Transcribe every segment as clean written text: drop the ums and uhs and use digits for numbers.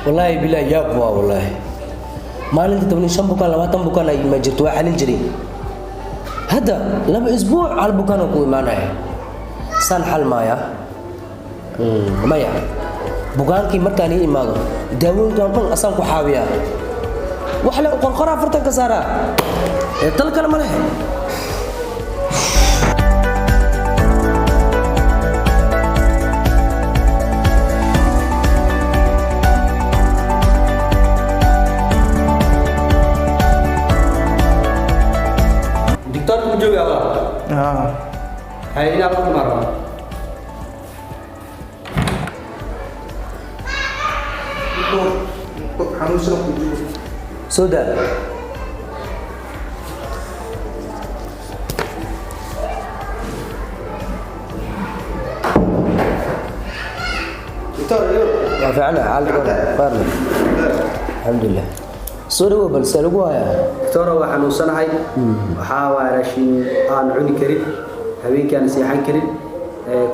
Wallaahi bilaahi, yaab waa wallaahi. Maalinta 15 bukaan, 20 bukaan ay ma jirto, waa xalin jiray. Hadda 2 isbuuc hal bukaan oo ku imaanaya, saan xal maaya. Maya, bukaankii markaan ii imaado daawooyinkan dhan asaan ku xaawiyaa, wax le qorqoraa fartan ka saaraa, ee tal kale ma leh. Doctor ku joogaa waa? Ah. Hay, ilaa la kulmaa. Qof xanuunsan ku jiro. Soo daa. Doctor yo. Waa fiicana xaaladda, qaarna alxamdulilah. Soo dhawow, bal see lagu hayaa? Doctor, waa xanuunsanahay. Waxaa waa raashin aan cuni karin, habeenkii aan seexan karin,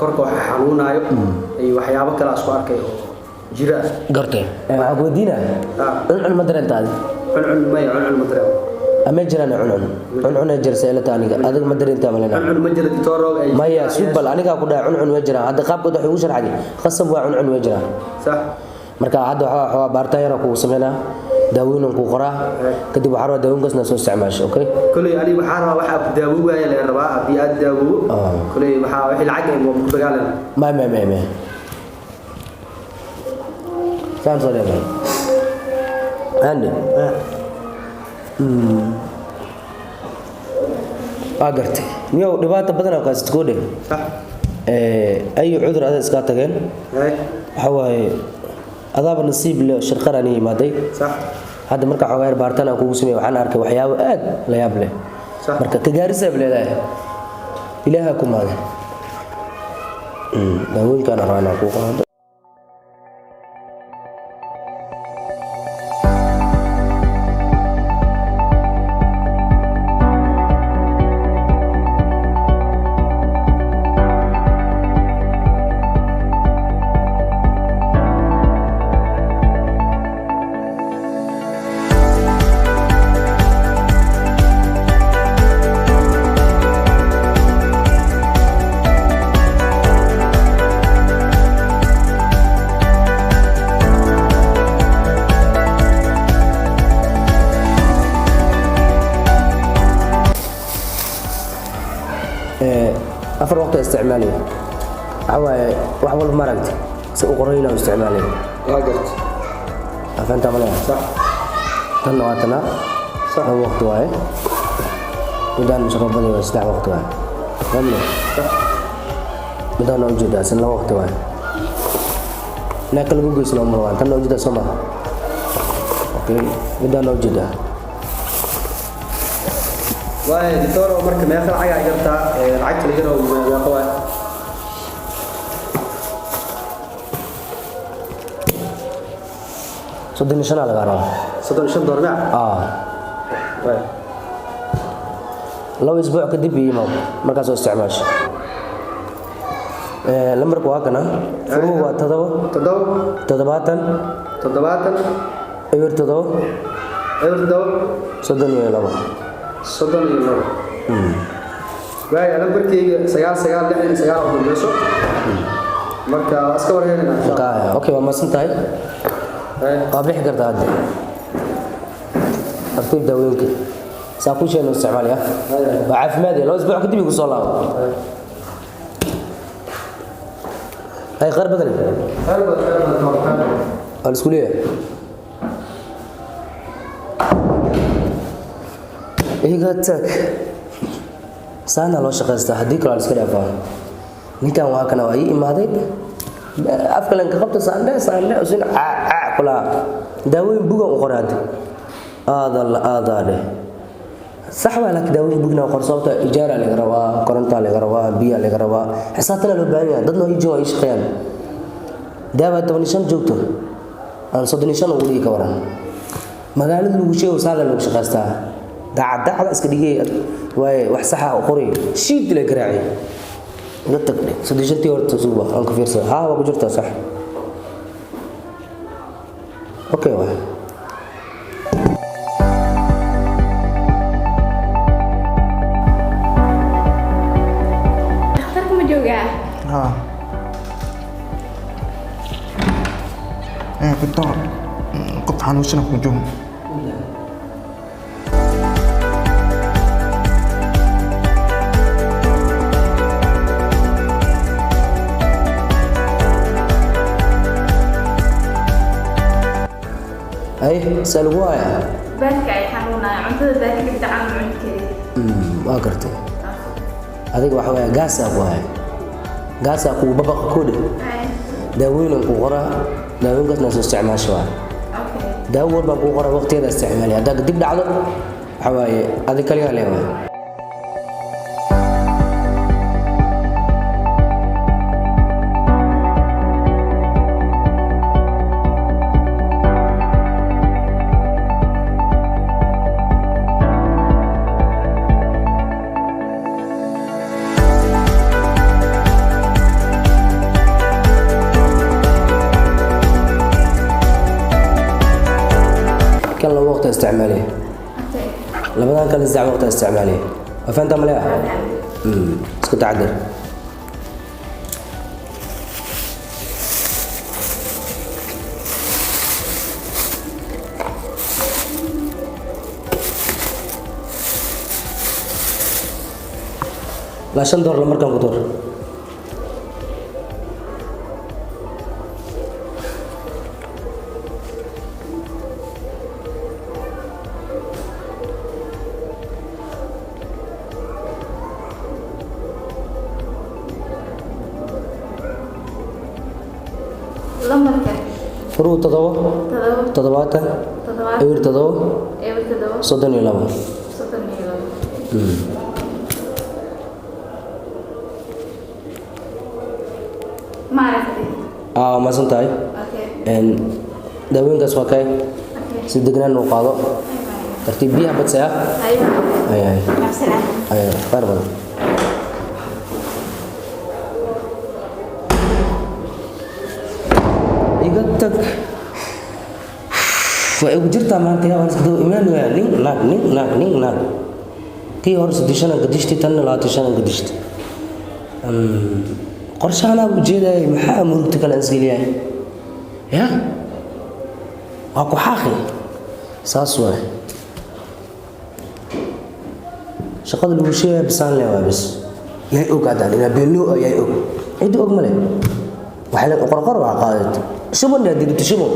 korka waxa xanuunaayo iyo waxyaabo kale aan isku arkay oo jira. Gartay. Waxaan ku weydiinaa, cuncun ma dareenta adi? Cuncun maya, cuncun ma dareemo. Ama jiraan cuncun? Cuncun jira seelata aniga, adiga ma dareentaa malena? Cuncun ma jira, doctor. Maya, sug bal, anigaa ku dhahay cuncun way jiraan. Hadda qaabkood waxay ugu sharxday khasab waa, cuncun way jiraan. Sax. Marka hadda waxaa baaritaan yar kugu sameynaa, daawooyin kuu qoraa, kadib waxaa rabaa daawooyinkaasna soo isticmaasho, okay? Koley aniga waxaa rabaa waxaa ku daawoobaya la rabaa haddii aad daawoobo. Koley waxaa wixii lacag ay waa ku dagaalana. May, may, may, may, saan soo dheer ande waa gartay. Niyow, dhibaata badan oo kaasad koo dheh. Sax. Ayu cudur ada iskaa tageen. Waxaa waaye adaaba nasiib le shirqaraan ii imaaday. Sax. Hadda marka xoogaa yar baaritaan aan kugu sameeyey, waxaan arkay waxyaabo aad la yaab leh. Sax. Marka kagaarisaab leedahay, ilaaha ku maaday. Daawooyinkaan rabaa inaan kuu qaado. Afar waqti isticmaalaya, waxaa waaye wax walba maaragtay si u qorayna u isticmaalaya. Waa gartay. Afanta malaya? Sax. Tanna waa tana. Sax. Laba waqti waaye midaan, sharabadii waa saddex waqti waaye, fahmne? Sax. Midaan waa ujeedaa, sin laba waqti waaye, inaa kala gogoysna uma rabaan. Tanna ujeedaa, soo maha? Okay, midaan waa ujeedaa. Waay doctor, marka meeqa lacag ay gartaa? Lacagta laga rabo meeqa waay? 35 aa lagaa rabaa. 35 doolar miya? Ah. Waay. 2 isbuuc kadib iyo imaw markaas oo isticmaasho. Lambarku waa kana, furuhu waa 7 7 70 70 0 7 0 7 32. 32. Waay, lambarkayga 9969 oo dambeyso. Marka waa iska warheynayna insha Allah. Marka okay, waa mahadsan tahay. Waa bixi kartaa hadda. Tartiib daawooyinka saa ku sheegno isticmaalaya, waa caafimaad. 2 isbuuc kadib igu soo laabo. Hay, khayr badan. Khayr badan, khayr badan, khayr badan. Waa la isku leeyahay. Iga tag, saana loo shaqaystaa, haddii kale waa la iska dhaafaa. Ninkan waa kana, waa ii imaaday, afka len ka qabta, saandhe saandhe usin caa caa kulaha, daawooyin bugan u qoray. Hadda aada la aadaa dheh, sax waa, laakiin daawooyin bugna qor, sababta ijaara laga rabaa, korontaa laga rabaa, biyaa laga rabaa, xisaabtana loo baahan yahay. Dadna waa ii jooga, ii shaqeeyaan. Daawa 15 joogto aan 35 ugu dhigi, ka waran? Magaalada lagu sheego saala lagu shaqaystaa, dacad dacda iska dhigay waaye, wax saxa u qoray, shiid la garaaci, iga tag dheh. 35-tii horta suuba aan ku fiirsada. Haa, waa ku jirtaa, sax. Okay waay. Dhakhtarka ma joogaa? Haa. Ee, doctor, qof xanuunsan ku joogo. Ay, see lagu hayaa? Baarka ay xanuunaya, cuntada baarka dhigta aan cuni karin. Waa gartay. Adiga waxa waaya gaasaa ku haya, gaasaa kugu babaqa kudhe. Ay. Daawooyinan kuu qoraa, daawooyinkaasna soo isticmaasha waay. Okay. Daawo walbaan kuu qoraa, waqtigeeda isticmaali. Haddaa dib dhacdo, waxa waaye adig kaligaa lee waay. Kan laba waqti isticmaaliya. Okay. Labadan kale saddex waqti isticmaaliya. Waa fahantaa maleya? Isku taxadir. Laa shan door la markaan ku door. Lambarka? Furuu 7. 7. 70. 70. 07. 07. 32. 32. Ma aragtay? Aa, waa mahadsan tahay. Okay. Daawooyinkaas waa kay. Okay. Si degnaan u qaado, tartiib, biyaha badsaya. Hayo. Ay ay. Macasalaam. Ay, khayr badan. Iga tag, waa igu jirtaa maanta. Yaa waan iska daba imaanaya, nin naag, nin naag, nin naag. Tii hore 35 aan gadishti, tanna 25 aan gadishti. Qorshahanaa ujeedayay. Maxaa murugta kale aan isgeliyahay? Ya waa ku xaaqi, saas waay. Shaqada lagu sheegaya bisaan le waa bis. Yay og haddaan inaa beenloo ah, yay og cidda og male. Waxay le qorqor waa qaadat shuban daa dirito shuban.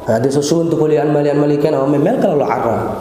Haddii soo shubanta kuley an mali an mali keena, meel kale loo carraa.